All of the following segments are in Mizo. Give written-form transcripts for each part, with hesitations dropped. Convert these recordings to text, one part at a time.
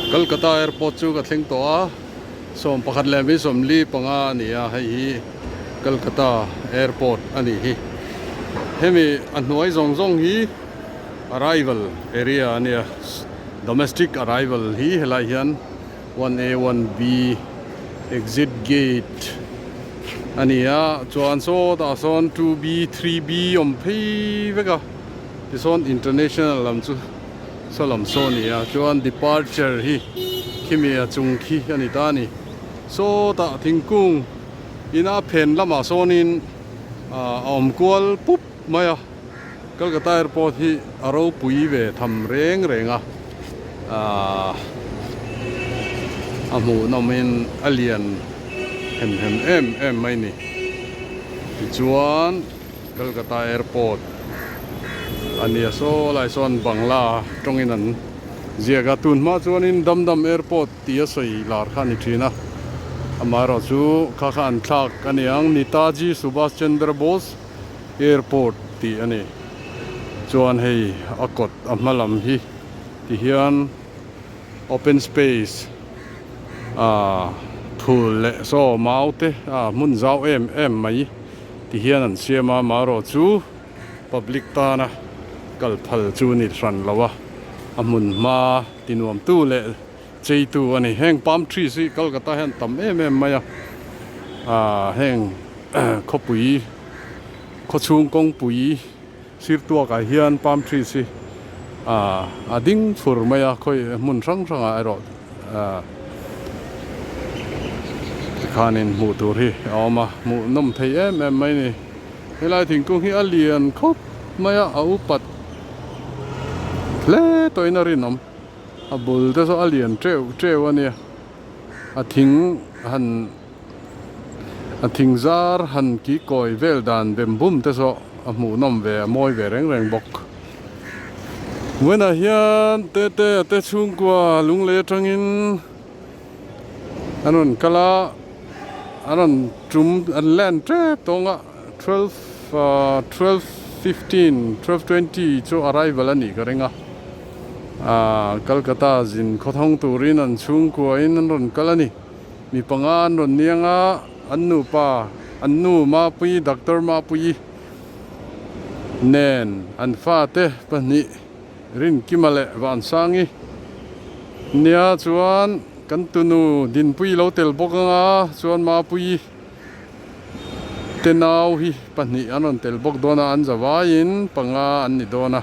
Kolkata airport chu ka thleng tawh a, 11:45 a ni a, hei hi Kolkata airport a nih hi. Hemi a hnuai zawng zawng hi arrival area a nia, domestic arrival hi helai hian 1A 1B exit gate a ni a, chuan sawtah sawn 2B 3B awm phei vek a, tisawn international lam chu. Saw lam saw a ni a, chuan departure hi khimi a chung khi a ni ta a ni. Sawtah thingkung ina phen lamah sawnin a awm kual pup mai a, Kolkata airport hi a ropui ve tham reng reng a, a hmuhnawmin a lian hem hem em em mai a ni. Tichuan. Kolkata airport a nia saw lai sawn Bangla tawngin an ziak a, tun hma chuanin Dum Dum airport tih a sawi lar kha a ni thin a, amaherawh chu kha kha an thlak a ni ang, Netaji Subhas Chandra Bose airport tih a ni, chuan hei a kawt a hma lam hi ti hian open space ah phul leh saw mau te ah hmun zau em em mai. Ti hian an siam a, marawh chu public tana kal phal chu ni hran lo a, a hmun hma ti nuamtu leh cheitu a ni. Heng palm trees hi Kolkata hian tam em em mai a, ah heng khawpui khawchhung kawngpui sir tuakah hian palm trees hi ah a ding fur mai a, khawi hmun hrang hrangah erawh ah tikhanin hmuh tur hi a awm a, hmuh nawm thei em em mai a ni. Helai thingkung hi a lian khawp mai a, a upat hle tawhin a rinawm, a bul te saw a lian teuh teuh a nia, a thing han. A thing zar han ki kawi vel dan bem bum te saw a hmuh nawm ve a mawi ve reng reng bawk. Vawiinah hian tete a te chhungkua lunglei atangin an rawn kal a, an rawn tum an land tep tawng a twelve 12:15 12:20 chu arrival a nih ka ring a, ah Kolkata zin khawthawng turin an chhungkua in an rawn kal a ni. Mi panga an rawn niang a, an nupa, an nu Mapuii, Doctor Mapuii nen an fate pahnih Rinkima leh Vansangi nia chuan kan tunu Dinpuii lo tel bawk ang a, chuan Mapuii te nau hi pahnih an rawn tel bawk dawn a, an zavaiin panga an ni dawn a,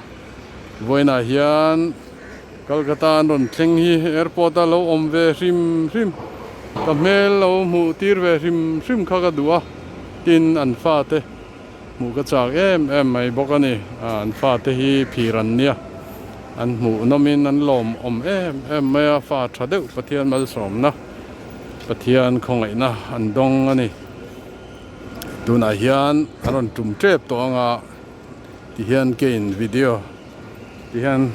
vawiinah hian. Kolkata an rawn thleng hi airport a lo awm ve hrim hrim ka hmel lo hmuh tir ve hrim hrim kha ka duh a tin an fate hmuh ka chak em em mai bawk a ni an fate hi phir an nia an hmuh nawm in an lawm awm em em mai a fa tha deuh Pathian malsawmna Pathian khawngaihna an dawng a ni tunah hian an rawn tum tep tawh anga tihian keiin video. Tihian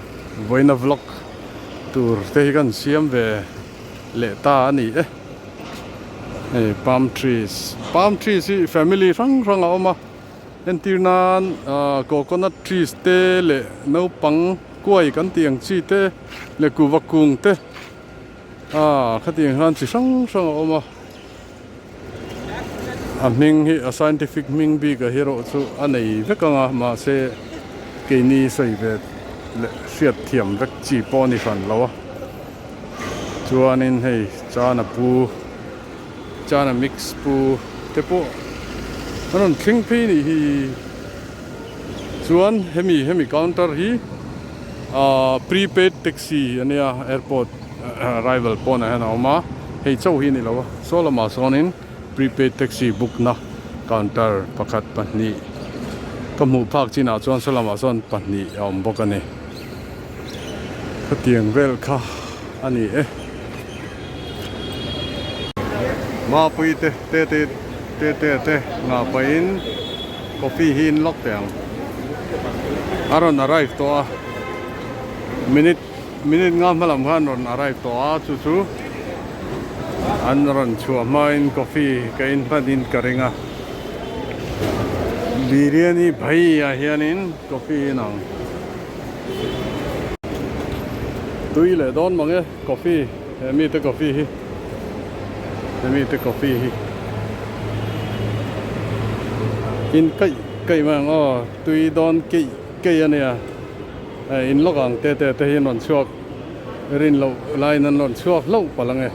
vawiina vlog tur te hi kan siam ve leh ta a ni e. Hei palm trees, palm trees hi family hrang hrang a awm a, entir nan ah coconut trees te leh naupang kuai kan tih ang chi te leh kuva kung te ah khatiang hian chi hrang hrang a awm a. A hming hi a scientific hming bik a hi erawh chu a nei vek ang a mahse keini sawi ve leh hriat thiam vek chi pawh a ni hran lo a chuanin hei chana pu chana mix pu te pawh an rawn thleng phei a nih hi chuan hemi hemi counter hi ahh prepaid taxi a nia airport. Arrival pawnah hian a awm a, hei chauh hi a ni lo a, saw lamah sawnin prepaid taxi book na counter pakhat pahnih ka hmuh phak chinah chuan saw lamah sawn pahnih a awm bawk a ni. Khatiang vel kha a ni e. Mapui te te te te te te ngah pahin coffee hi in lawk teh ang. A rawn arrive tawh a minute. Minute nga hma lam khan rawn arrive tawh a, chu chu an rawn chhuah hmain coffee ka in hman in ka ring a, biryani bhai ah hianin coffee in ang tui leh dawn mang e coffee. He mite coffee hi he mite coffee hi in kaih kaih mai ang aw tui dawn keih keih a nia hei in lawk ang te te te hi an rawn chhuak rin loh laiin an rawn chhuak hlauh palh ang e.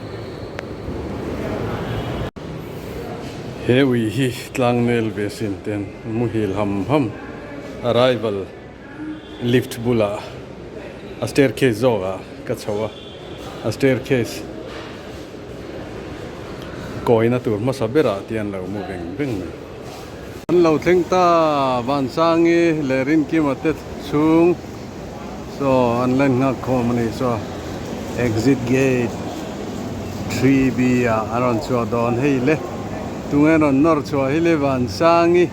He ui hi tlang nel ve sin ten muhil ham ham arrival. Lift bulah a staircase zawk ah ka chho a, a staircase kawina tur hmasa berah te an lo mu veng veng mai. An lo thleng ta Vansangi leh Rinkima te chhung saw an la inngak khawm a ni saw exit gate 3B ah a rawn chhuah dawn hei le tunge rawn nawr chhuah hi le Vansangi.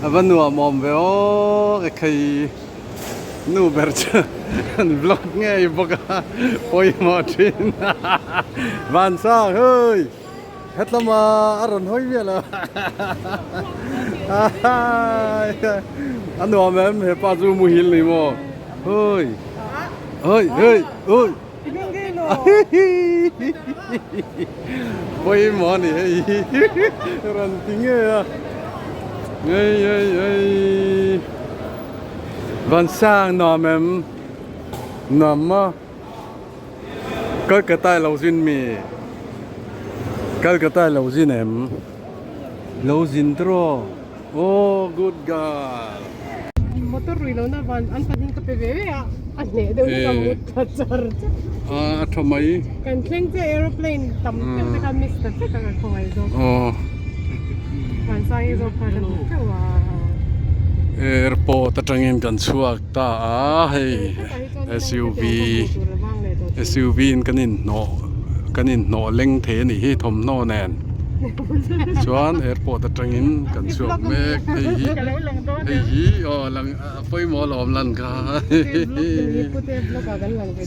A va nuam awm ve aw ka khei nu ber chu an vlog ngei bawk a pawimawh thin Vansang hei hetlama a rawn hawi miah lo a nuam em hepa chu muhil ni maw hei hei hei hei. Pawimawh a ni hei rawn ti ngei a ei ei ei Vansang nuam em nuam maw Kolkata i lo zin mi Kolkata i lo zin em lo zin tawh aw good girl. Motor rui lohna van an pahnih ka pe ve ve a, a hneh deuh hlek a mut tha char char. A a tha mai. Kan thleng che aeroplane tam deuh te kha miss ta vek a ka khawngaih zawk. Aw. Vansang hi zawk kha ka hmu teuh a. Airport atangin kan chhuak ta a hei SUV SUV in kan inhnawh kan inhnawh leng thei a nih hi thawmhnaw nen. Chuan airport atangin kan chhuak mek hei hi hei hi aw lang a pawimawh alawm lan kha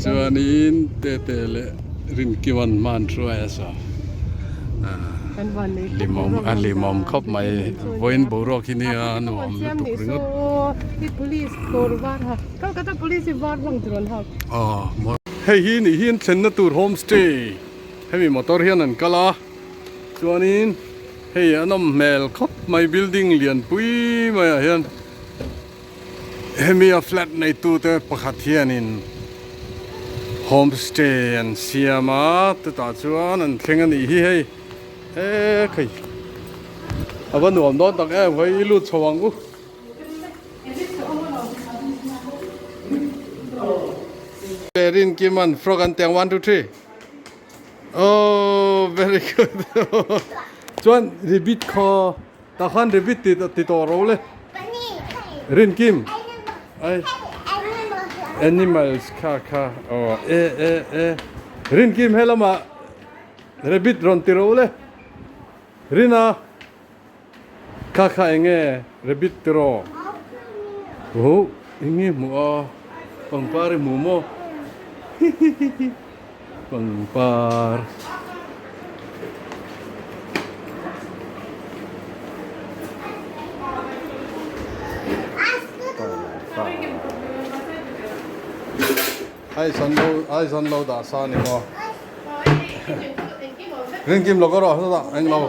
chuanin tete leh Rinkiwan hman hruai a sa limawm a limawm khawp mai vawiin boruak hi nia nuam lutuk ringawt. Hei hi nih hi an thlenna tur homestay. Hemi motor hian an kal a, chuanin hei a nawm hmel khawp mai building lian pui maiah hian hemi a flat neitu te pakhat hianin homestay an siam a, chutah chuan an thleng a nih hi hei e khai a va nuam dawn tak em hei i lut chho ang u. Rinkiman frog an tiang 1 2 3. Oh very good chuan rabbit khaw tah khan rabbit ti ti tawh ro le rinkim ai animals kha kha aw e e e rinkim helamah rabbit rawn ti ro le rina Kha kha enge rabbit tiraw? Huh enge hmuh a pangpar i hmu maw? Hihihihi pangpar. Ai san lo ai san lo dah sa ni maw? Rinkim lo ka rawh eng lo.